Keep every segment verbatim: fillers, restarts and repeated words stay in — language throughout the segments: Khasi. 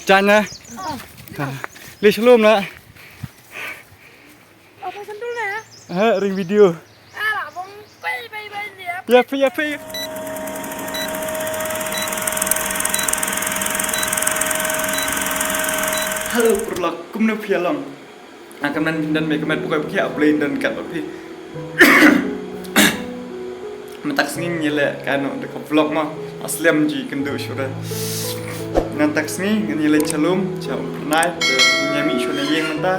Jan na. Li shalom na. Apa sentul na? Ha, ring video. Ala bong pai pai pai dia. Ya pi ya pi. Hello purlok, kumno phi long? Nga kynmaw phi don me kmen pukoi pukoi a Blei don kat phi. Mynta ka sngi ngi leh kano da ka vlog mo. Aslem ji kyndu shuh re. Mynta ka sngi ngi leh shalom cha Umphyrnai te ngi mih shuh na ïing mynta.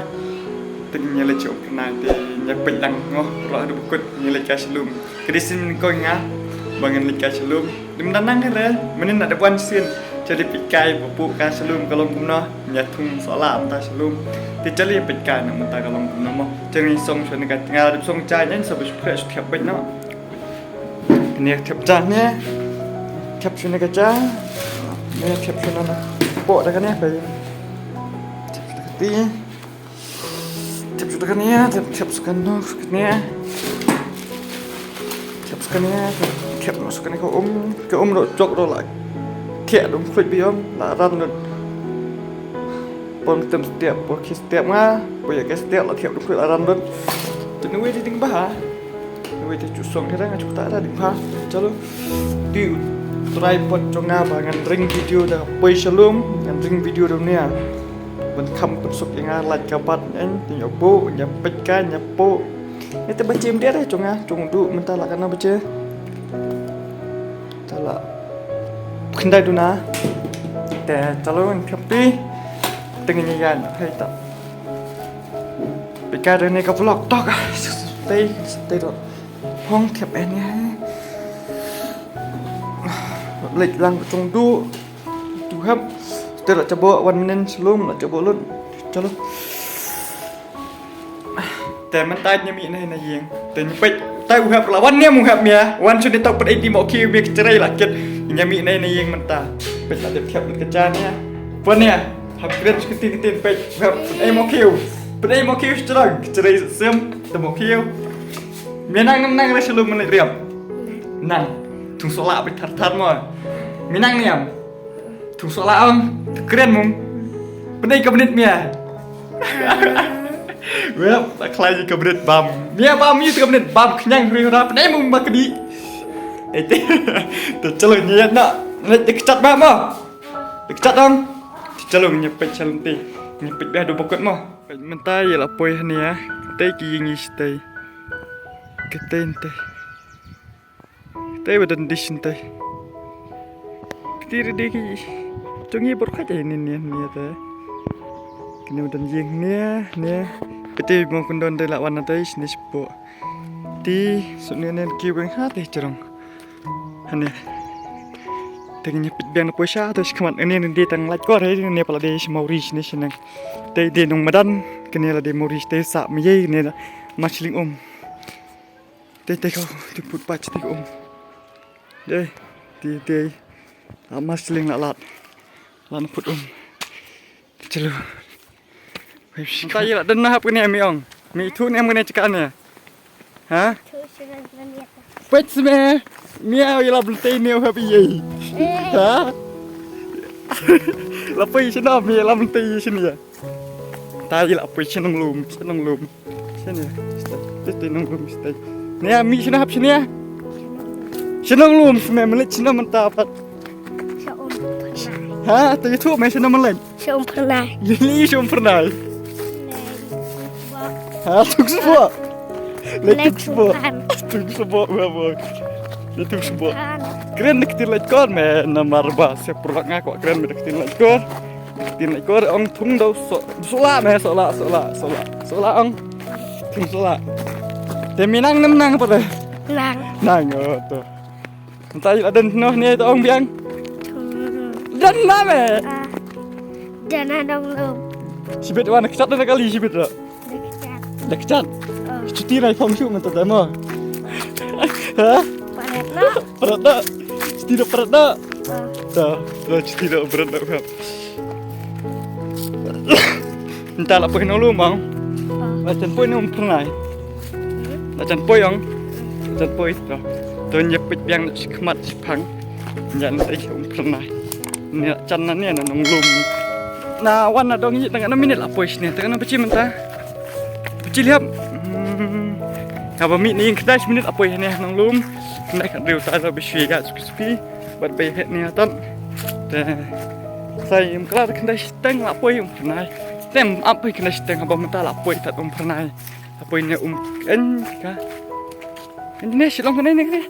Te ngi leh cha Umphyrnai te ngi peit lang ngo roh da bukut ngi leh ka shalom. Ka dei sien ko nga ba ngi leh ka shalom. Dim da nang re, mynnin na da wan sien. Jadi peit kai ba pu ka shalom ka long kumno. Nya thung sala mynta shalom. Te jali peit kai na mynta ka long kumno mo. Jali song shuh ne ka nga dip song chai nyen sa ba shu phet shu thiap peit no. Kane thiap chai ne. Thiap shuh ne ka chai. Ne thiap shuh na na. Po da kane peit. Thiap shuh da kane. Thiap shuh da kane, thiap thiap shuh kane, shuh kane. Thiap shuh kane, thiap shuh kane ka um, ka um ro jok ro la. Thiap dum khuid biom la ran lut. Pom tem step, pom ki step nga, pom ya ki step la thiap dum khuid la ran lut. Te nui di ding ba. Nui di chu song kira nga chu ta da ding ba. Chalo. Di tripod jong nga ba ngan ring video da poi shalom, ngan ring video da nia. Ban kham pynsuk ïa nga lait ka bat ngan ïa pu ïa peit ka ïa pu. Ïa te ba chim dia re jong nga jong du mynta la kana ba che. Ta la khyndai duna. Te chalo ngan kham pi. Te ngan ïa ïa hai ta. Peit ka ne ka vlog tok. Stay stay tok. Phong thiap en ïa. Leit lang jong du. Tu hap. Te la chabo wan mynnin shalom la chabo lut. Chalo. Te mynta ngi mih na na ïing. Te ngi peit tai u hap la wan ne mu hap mia. Wan shu ni tok peit ai ti mo ki mia ki cherai la kit. Ngi mih na na ïing mynta. Peit la dep thiap lut ka jan ïa. Pon ïa. Hap kren shu kti kti peit u hap peit ai mo ki. Peit ai mo ki shu cherai. Cherai sim te mo ki. Mia nang nang re shalom mynnin riam. Nang. Thung sola peit thar thar mo. Mia nang niam. Thung sola ong, kren mung. Pynai ka minit mia. Wep, ta khlai ka minit bam. Mia bam yu ka minit bam khñiang hri hra pynai mung ba kdi. Ete. Te chalo ni na. Ni de kchat ba mo. De kchat ong. Te chalo ni peit chalti. Ni peit ba do bokot mo. Peit mynta ïa la poi hania. Te ki ïing ïa stei. Ke te te. Te ba don dish nte. Kti ri di ki. Jong i bor kha jai ni ni ni te. Kini ba don jing ni ni. Kti mo kun don de la wan te sni spo. Ti su ni ni ki weng ha te jrong. Hani. Te ni pit biang na poisa te skhmat ni ni di tang lait kor ni ni pala de smauri sni sinang. Te de nung madan kini la de muri te sa mi ye ni ma sling um. Te te ko te put pa te ko um. Te te te. A ma sling la lat. Lan put um. Te chalo. Wei shi. Ta ila den na hap kene mi ong. Mi thu ne am kene chika ne. Ha? Pet sme. Mi au ila blte ne hap ye. Ha? La poi shina mi ila blte shina. Ta ila poi shnong lum, shnong lum. Shnong. Stai, stai nong lum stai. Nia mi shna hap shna. Shnong lum sma malik shna mynta pat. Sha um pernah. Ha, ta yu thu me shna malik. Sha um pernah. Ni sha um pernah. Ha, tuk sbo. Le tuk sbo. Tuk sbo ba ba. Le tuk sbo. Kren dik tir lait kor me namar ba se purlak nga ko kren me dik tir lait kor. Tin lai kor ong thung do so so la me so la so la so la so la ong thung so la. Te mi nang nem nang pa de. Nang. Nang o to. Nta ila den no ne to ong biang. Thung. Den na me. Ah. Den na dong lo. Sibit wan kchat na kali sibit ro. Dak chat. Dak chat. Oh. Chuti rai phong shu ngan to demo. Ha? Parat na. Parat na. Chuti ro parat na. Oh. Ta, ta chuti ro parat na. Nta la poi nong lum bang. Oh. La chan poi nong pernai. Hmm? La chan poi ong. La chan poi to. To nyek pit biang na si khmat si phang. Nyan tai um pernai. Ni la chan na ni na nong lum. Na wan na dong ïa tang na minit la poi shane. Tang na pyrshah mynta. Pyrshah liap. Hmm. Kaba mih na ïing khyndai minit la poi hangne nang lum. Khyndai khatriew ta da bishwe ga suki suki. Bad bai het ne atam. Te. Sai um kala khyndai shiteng la poi um phyrnai. Tem ap poi khyndai shiteng haba mynta la poi tat um phyrnai. La poi ne um en ka. Ine shi long kane ne kane.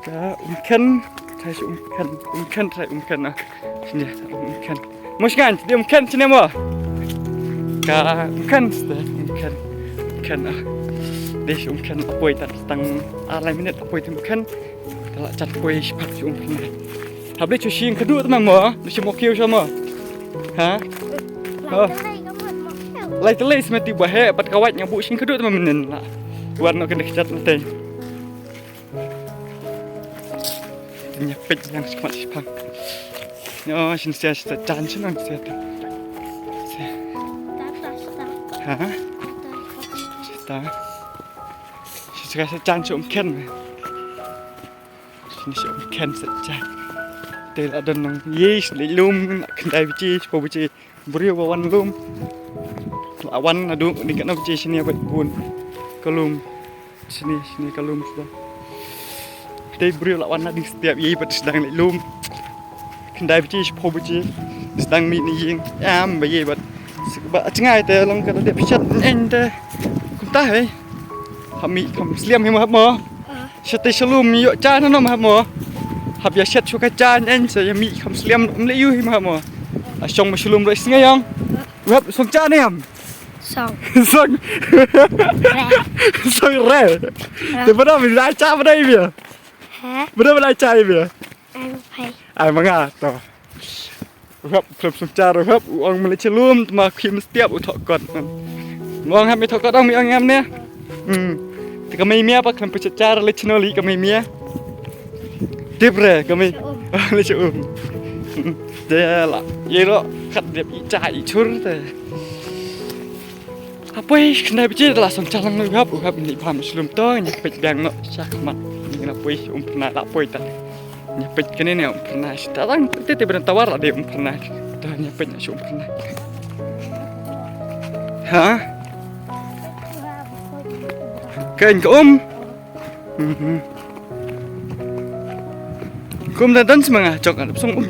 Ka um khen, trai shi um khen, um khen, trai um khen, ah. Shini, um khen. Mo shi ngan, di um khen shini mo. Ka um khen, ste, um khen, um khen, ah. Di shi um khen, apoi tat tang, ah, lai minit, apoi ti um khen. Ka la chat poi shi pat shi um khen. Hap di chu shi khadu tama mo, di shi mo kiew sha mo. Ha? Oh. Lai te lai sma ti ba he, pat ka wait nga bu shi khadu tama menen la. Wan no kena kechat na te. Nya peit yang shi khmat shi pang. Yo, shin sia shi ta jan shin on sia ta. Sia. Ha? Shi ta. Shi sia shi jan shi um khen. Shin shi um khen shi jan. Te la don nang ye shi le lum khyndai biji, shiphew biji. Briew ba wan lum. La wan naduh ni ka na biji shini ba bun. Ka lum. Shini, shini ka lum shuwa. Te briew la wan na ding step ïa ba sdang leit lum. Khyndai biji shiphew biji. Sdang mih na ïing. Em ba ïa ba. Ba jngai te long ka dep shat en te. Kumta hei. Hap mih kham slem hi mo hap mo. Sha te sha lum ïoh ja na no mo hap mo. Hap ïa shet shu ka ja en sa ïa mih kham slem um leit ïu hi mo hap mo. A shong ma sha lum roi sngi ïong. Wep song ja ne ham. Song. Song. Re. Song re. Te bada mi lai cha bada ibia. He? Bada mi lai cha ibia. Ai phai. Ai manga to. Rap klep sum cha rap u ong mele chelum tma khim stiap u thok kot. Mo ong ham i thok kot ong mi ong ngam ne. Hmm. Te ka mai mia pa klem pechet cha le chno li ka mai mia. Tip re ka mai. Le che um. Te la. Ye ro khat dep i cha i chur te. Apoi khyndai biji la song chalang no hap u hap ni pham shlum to ni peit biang no sha khmat ni na poi um phna la poi ta ni peit kane ne um phna shi ta lang te te ben tawar la de um phna to ni peit na shi um phna ha kan ka um Mhm. Kum da dan semanga chok an song um.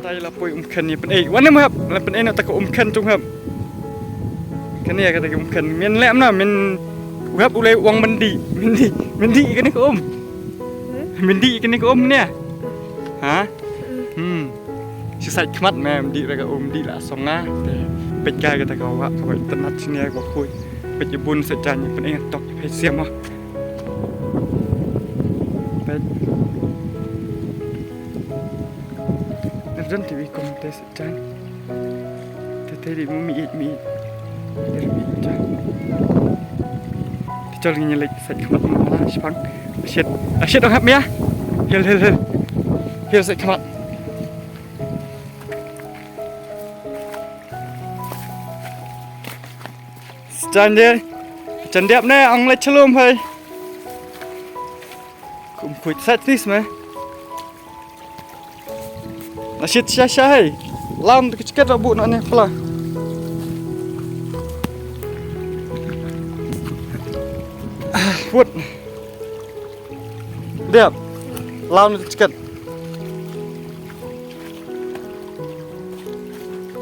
Tai la poi um khen ni pen ei. Wan em hap la pen ei na ta ka um khen tung hap. Kane ka ta ka um khen min lem na min hap u lei wang mandi mandi mandi kane ka um. Mandi kane ka um ne. Ha? Hmm. Shi sait khmat me mandi ra ka um di la song na. Te peit ka ka ta ka wa ka wa internet sini ka khui. Peit bun sa jan pen ei tok peit siam ma. Peit. Nerden T V kum te sa jan. Te te di mu mi it mi it. Te mi it jan. Te chol ngi lek sa khmat ma la shpang. Shit. Ah, shit ong hap mia. Hil hil hil. Hil sa khmat. Standard. Chandep ne ang le chelum hai. Kum kuit sat tis me. Na shit sha sha hai. Lam tu chikat rabu na ne pala. Wut. Dep. Lam tu chikat.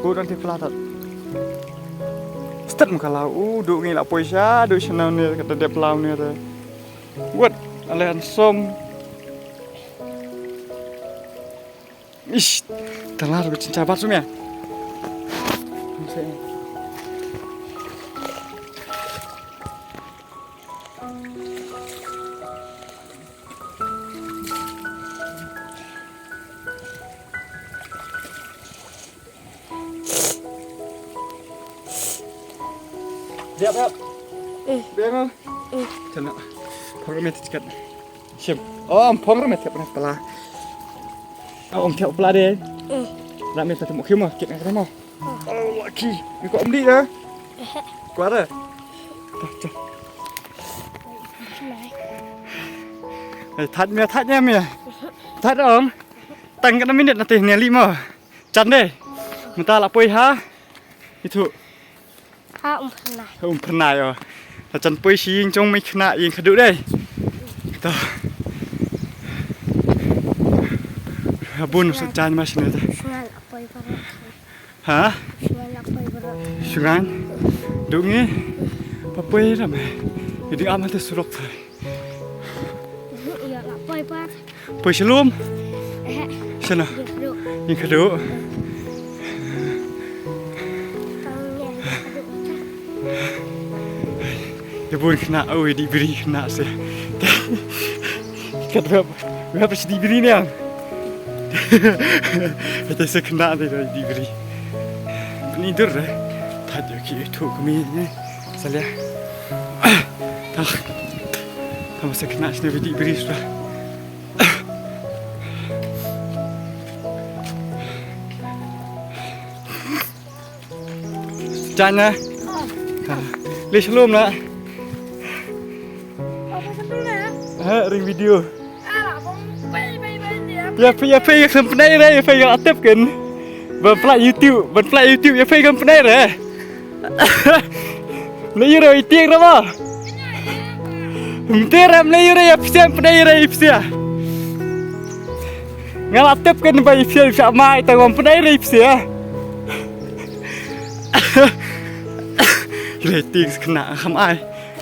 Wut nanti pala tat. Stet muka lau. U du ngi la poi sha du sha na ne kata dep lam ne ta. Wut. Ale hansom. Ish, telar ba chincha bat sumia. Diap, diap. Eh. Biang ah. Eh. Chana. Por me tikat. Shim. Oh, am por me tiap na pala. Oh, am tiap pala de. Eh. Rak me ta temu khim ah, kit na mo. Oh, lucky. Ni ko am di na. Eh. Ko ada. Ta ta. Ai, thait me, thait me me. Thait ong. Tang katno minit na te ne li mo. Jan de. Mynta la poi ha. Itu. Ha Umphyrnai. Ha Umphyrnai o. La jan poi shi ïing jong mi khynnah ïing khadu de. To. Bun sa jan ma shine de. Sngal la poi para. Ha? Shungan lak poi bro. Shungan. Duk ngi. Papoi ram eh. Jadi amat tu surok tu. Iya lak poi pat. Poi shalom. Eh. Sana. Duk duk. Yang kedua. Tang ya duk. Ïa bun khynnah, oi, dih bri khynnah se. Kat web, web shi dih bri ne ang. Ite se khynnah de dih bri. Ni dur re. Thait ïa ki thu kmie ne. Salia. Tah. Tang se khynnah sne dih bri sura. Jan na. Ha. Leh shalom na. Ha, ring video. Ïa phi, ïa phi, ïa phi, ïa phi, ïa phi, ïa phi, ban plie YouTube, ban plie YouTube, ïa phi, ïa phi. Mlei ïa re ïa tieng re mo. Mtei re mlei ïa re ïa phi, mlei ïa re ïa phi. Nga la tip kan ba ïa phi, ïa phi mai tang ban plie re ïa phi. Ïa re tieng sa khynnah kham ai.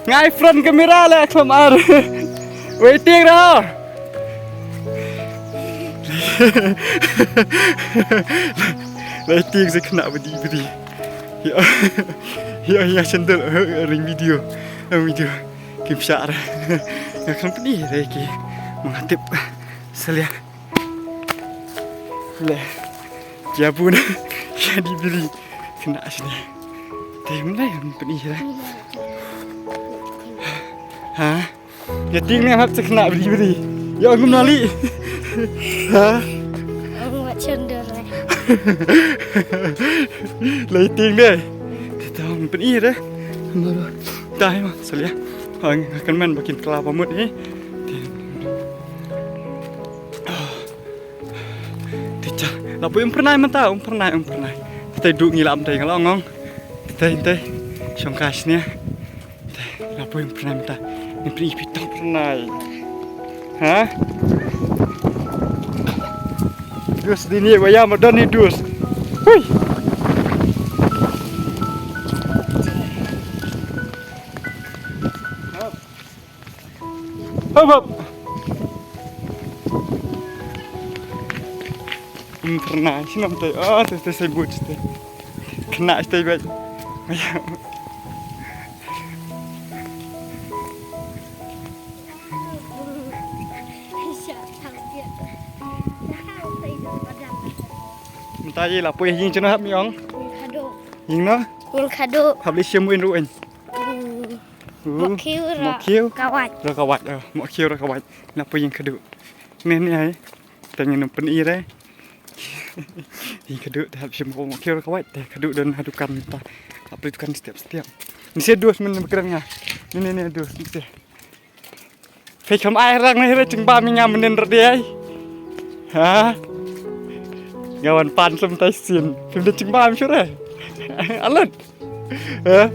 Ngai front camera le kham ar. Wei tieng re. Wei tieng sa khynnah bdi bdi. Ïa, ïa, ïa sendal, eh, ring video. Ring video. Kim shah re. Ïa kham pdi re ki. Manga tip. Salia. Le. Ïa bun. Ïa dih bri. Khynnah sini. Te mlei ïa phi re. Ha? Ïa tieng ne hap sa khynnah bri bri. Ïa ngum na li. Ha? Ang wat chendol re. Lei tieng de. Te tang phi re. Maru. Dai ma salia. Ang kan man ba kin kla ba mut eh. Te. Te cha, la poi Umphyrnai mynta, Umphyrnai, Umphyrnai. Te duk ngi lam te nga la ong ong. Te te shong ka shne. Te la poi Umphyrnai mynta. Ni pri pi tong Umphyrnai. Ha? Dus di ni waya ma don ni dus. Hui. Hop hop. Umphyrnai shnong te. Oh, te te sai but te. Kena te bet. Mynta ïa la poi ïing jong hap mi ong. Ïing khadduh. Ïing no? Ïing khadduh. Hap li shim win ruin. Hmm. Uh, Mokhiu ra Mokhiu. Kawat. Ra kawat, eh, Mokhiu ra kawat. Na poi ïing khadduh. Ne ne ai. Te ngin ym pyni re. Ïing khadduh te hap shim ko Mokhiu ra kawat. Te khadduh don ha dukan ta. Hap li dukan step step. Ni se dus men ba kren nga. Ni ne ne dus ni se. Phi kham ai rang ne re jingbam ïa nga mynnin re dei. Ha? Nga wan pan sum tai sin. Phim da jingbam shu re. Alut. Ha?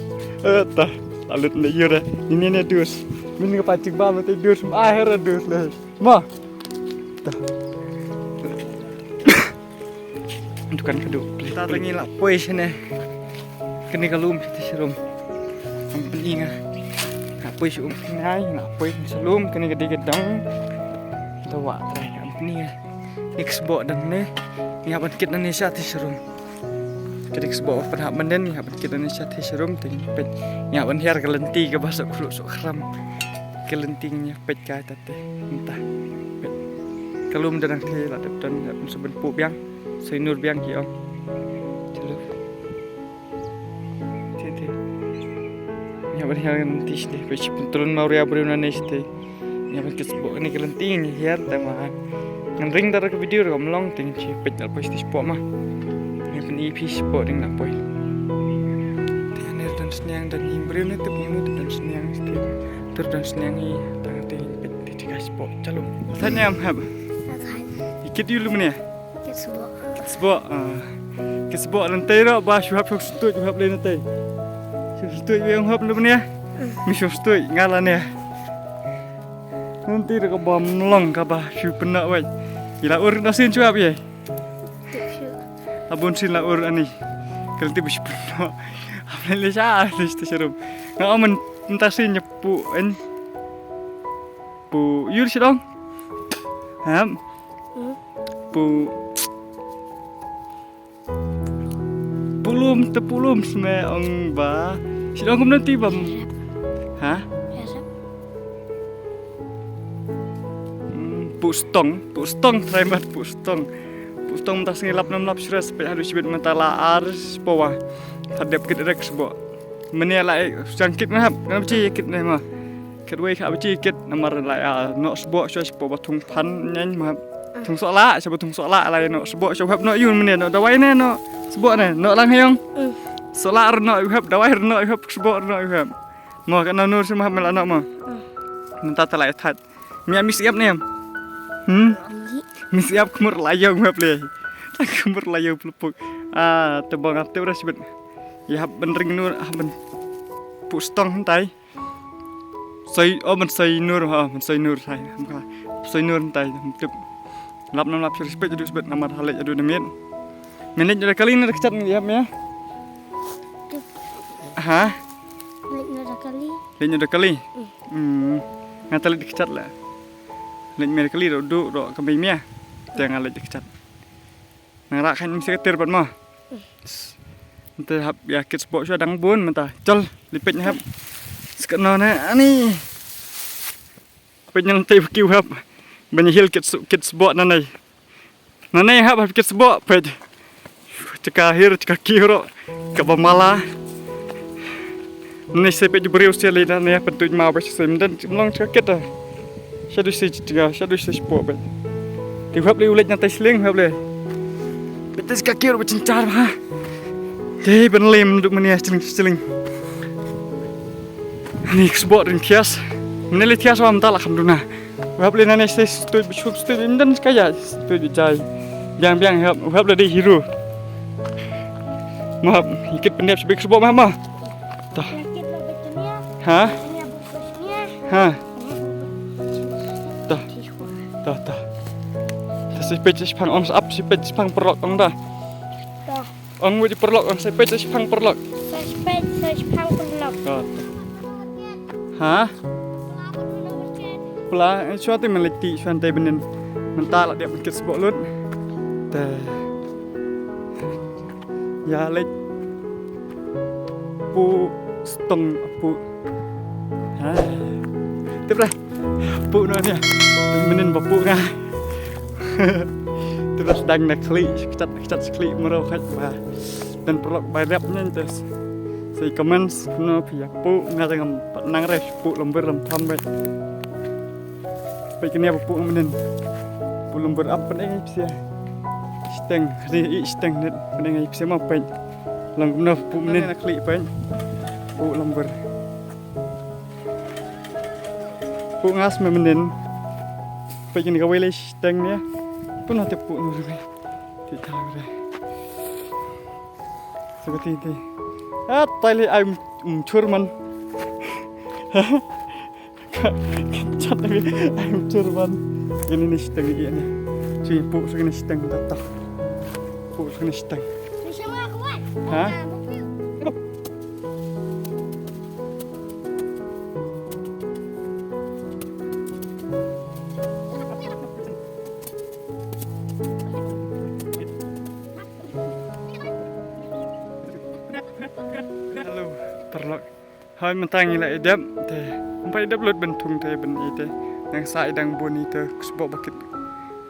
Eh, ta. Alut ne ïu re. Ini ne dus. Min nga pan jingbam te dus. Ai re dus le. Ma. Ta. Dukan khadduh. Ta tangi la poi shane. Kane ka lum te sharum. Am pynïa nga. Nga poi sha um pynïa nga poi sharum kane ka dei ka dang. Ta wa trai am pynïa nga. Ïa ka sboh dang ne. Nga ban kit nane sha te sharum. Ka dei ka sboh ba pynhap mynnin nga ban kit nane sha te sharum te nga peit. Nga ban hiar ka lynti kaba sok khruh sok khram. Ka lynti nga peit ka ta. Te mynta. Ka lum da dang the la dep don la pynsuh ban puh biang. Soi nur biang ki ong. Chalo. Te te. Ïa ban hiar ngan ti sdei peit shi pyntrun ma u ria briew nane sdei. Ïa ban kit sboh kane ka lynti ngi hiar te ma. Ngan ring da ka video ruh kam long te ngi peit da poi sdei sboh ma. Ïa ban i phi sboh ding da poi. Te ne don sniang da ngi briew ne te pung ne te don sniang sdei. Tur don sniang i tang te peit te ka spot. Chalo. Thait ne em hap. Thait. I kit ïa u lum ne. Kit sboh. Kit sboh. Ah. Kit sboh lynti ruh ba shu hap shong stuit u hap lynti. Shong stuit u hap lum ne. Mi shong stuit nga la ne. Lynti ruh ka bam long kaba shu pynah wai. Ila ur na sin shu hap ye. Abun sin la ur ani. Kal ti bish pun no. Amle le sha le sta sharum. Nga aman mynta sin nyapu en. Pu yur sidong. Ham. Pu pulum te pulum sme ong ba. Sidong kum nanti bam. Ha? Hmm, pu stong, pu stong trai mat pu stong. Pu stong mynta sngi lap nam lap sres pe hadu sibit mynta la ar spo wa. Hadep kit rek sbo. Mene la e sang kit mahap, ngam chi kit ne ma. Kit wei kha chi kit namar la ya no sbo sho spo ba thung phan nyen mahap. Thung so la, sbo thung so la la no sbo sho hap no yun mene no dawai ne no. Sbo ne no lang heong. So la no hap dawai no hap sbo no hap. Mo ka no nur sima mahap mela no mo. Mynta ta la e that. Mia mis iap nem. Hmm? Mis iap khmur layong hap le. Khmur layong pelupuk. Ah, te bong ap te bra sibet. Ya hap ben ring nur, hap ben pu stong hentai. Soi, oh ben soi nur, ha, ben soi nur sai. Soi nur hentai, tip. Lap nam lap respect adu sibet namar halek adu demit. Menit adu kali ni dekat ni ya me. Ha? Leit na da kali. Leit na da kali. Hmm. Nga ta leit dikchat la. Leit me da kali do do do ka mai mia. Te nga leit dikchat. Nang ra khan mesti ketir pat ma. Nte hap ya kit sbo shu dang bun menta. Chal lipet hap. Sekat no ne ani. Peit nyang tei ba kiw hap. Ban hil kit su-, kit sbo nanai. Nanai hap hap kit sbo peit. Chaka hir chaka kiw ro. Kaba mala. Nanai se peit briew se le nanai hap tuj ma ba se mdan long chaka kit. Shadu se chaka shadu se sbo peit. Ti hap le ulet nyantai sling hap le. Peit chaka kiw ro ba chinchar ba. Te ban lem duk mania sling sling. Ni ksbok rin thias. Mene le thias wa mta la kham duna. Wahap le nane se stui bishum stui imdan kaya stui bijai. Biang biang hap wahap le dei hero. Mahap ikit pendep sibik ksbok mahap ma. Tah. Ha? Ha. Tah. Tah tah. Tah sipet sipang ong sap sipet sipang perlok ong dah. Ong wei perlok ong sipet sipang perlok. Sipet sipang perlok. Ha? Pla, eh, shuwa te men leit ti, shuwa te benen. Menta la dia bengkit sbok lut. Te. Ya leit. Pu stong pu. Ha. Te pla. Pu no nia. Benen ba pu nga. Te pla sedang na kli, kechat kechat sekli mero khat ba. Dan perlok bai rap nyen tes. Sei comments no pia pu nga tengam pat nang res pu lembur lem tham bai. Bai kene pu menen. Pu lembur ap pen ngai psia. Steng ri i steng net pen ngai psia ma pen. Lang no pu menen klik pen. Pu lembur. Pu ngas me menen. Pai kene kawai lai steng ne. Pu na te pu no re. Ti tang re. Seperti itu. Ah, tai lai ai um churman. Chat lagi ai um churman. Ini ni steng ini. Cuy pu sini steng datang. Pu sini steng. Ha? Hello, paralok. Hoi mynta ngi la ïa dep te. Mynta ïa dep lut ban thung te ban ïa te. Nang sa ïa dang bun ïa te ksbok bakit.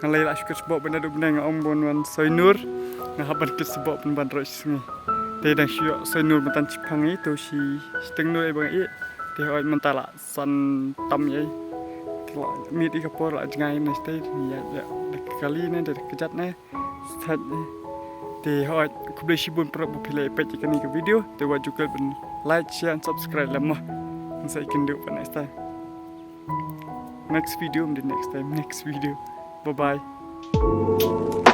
Nga lei la shu ksbok ban da duk bneng nga ong bun wan soi nur. Nga hap ban kit sbok ban ban roi sngi. Te dang shu ïoh soi nur mynta chiphang ïa to shi steng nur ïa bang ïa. Te hoi mynta la san tam ïa. Te la miet ïa ka por la jngai ne te ïa ïa da kali ne da kjat ne. Sat ne. Te hoi khublei shibun paralok ba phi la peit ïa kane ka video. Te wat ju klet ban like, share and subscribe lem mo. Ngi sa ïakynduh pat next time. Next video, the next time, next video. Bye bye.